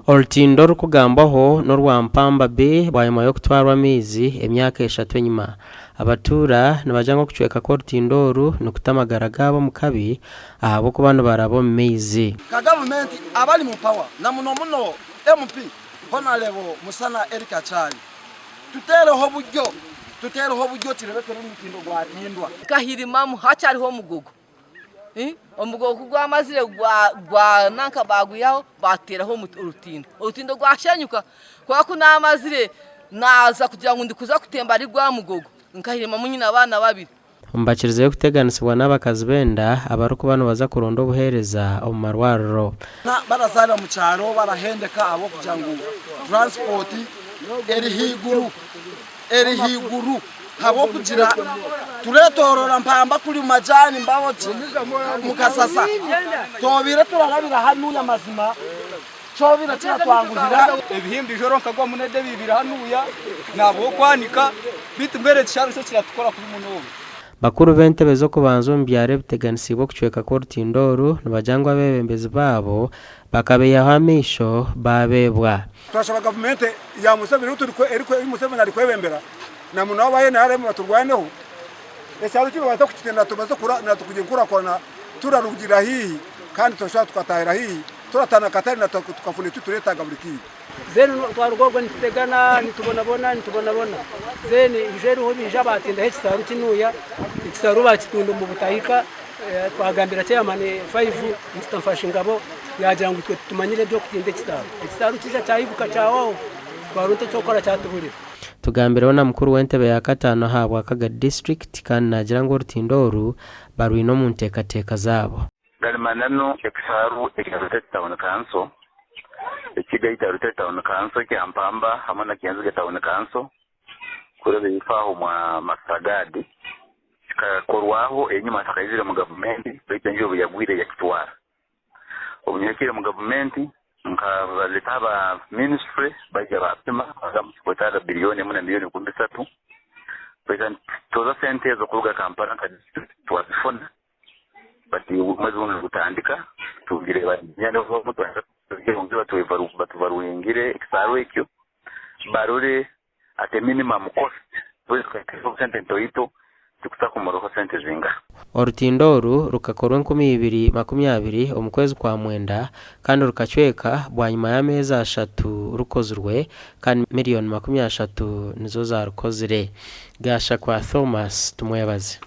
Orutindo orurikugambwaho n'orwa Mpamba Bay bwanyima y'okutwarwa amaizi emyaka eshatu enyima. Abatuura nibagira ngu okucweka kw'orutindo oru nikuta amagara gaabo omu kabi ahabw'okuba nibaraba omu maizi. Nka gavumenti abari mu power na muno muno MP Honarebo Musana Eric Achali tutereho oburyo tutereho oburyo kirebekere orutindo rwatindwa. Nkahirimamu hakyariho omugogo. Omugogo ku gwamazire gwa nanka baagwihaho baateeraho orutindo. Orutindo rwashenyuka kwonka ku naamazire naaza kugira ngu ndikuza kutemba ahari gwa mugogo nkahirimamu nyine abaana babiri. Bakirizeyo kuteganisibwa n'abakazi b'enda abarikuba nibaza kuronda obuheereza omu marwariro. Barazaarira omu kyaro barahendeka ahabw'okugira ngu transport eri haiguru eri haiguru ahabw'okugira tureetoorora mpamba kuri majani mbaho ki mukasasa twobaire turarabira hanuya mazima kyobaire kiratwanguhira. Ebihimba ijoro nkagwa munede bibiri hanuya nabwa okwanika beitu mbwenu ekishaaru kyo kiratukora kubi munonga. Bakuru b'entebe z'okubanza omu byaro ebiteganisiibwe okucweka kw'orutindo oru nibagira ngu abeebembezi baabo bakabaihaho amaisho baabeebwa. Twashaba gavumenti ya Museveni ei Museveni arikwebembera na muno aba NRM baturwaneho ekyaro kinu babaase kukitenda tubaase kugira enkurakurana turarugira haihi kandi turashusha tukatahira haihi turatana akatare na tukafuna eki tureetaaga buri kaire. Then twaruga okwo nitutegana nitubonabona nitubonabona then ijo eriho baija batindaho ekisaaru kinuya ekisaaru bakitunda omu butahika twagambira chairman five Mister Mfashingabo yaagira ngu itwe titumanyire eby'okutinda ekisaaru ekisaaru kiija kyahiguka kyawaho twaronda eky'okukora kyatuburira. Tugambireho na mukuru w'entebe ya kataano aha Bwakaga disiturikiti kandi naagira ngu orutindo oru barwine omu nteekateeka zaabo. Gari mananu ekisaaru ekya Ruteete Town Council, ekigaita Ruteete Town Council ekya Mpamba hamwe na Kyenzige Town Council kuraba eifo aho omwa Masagadi kikakorwaho enyima ntakaizire omu gavumenti baitu enjura obu yagwire yakitwara. Obu nyahikire omu gavumenti nkabaleta aba minisitule baija baapima bagamba nikikwetaaga biliyoni emu na miliyoni 3000 baitu nitutoza sente ezo kuruga Kampala nka disiturikiti twazifuna. Bati omwezi gunu nigutandika tungire batuvaluingire ekisaaru ekyo barore at a minimum cost sente ntoito tikusa kumaraho sente zingaha. Orutindo oru rukakorwa 2020 omu kwezi kwa mwenda kandi rukacweka bwanyima y'ameezi ashatu rukozirwe kandi miriyoni 30 nizo zarukozire. Gashakwa Thomas Tumwebaze.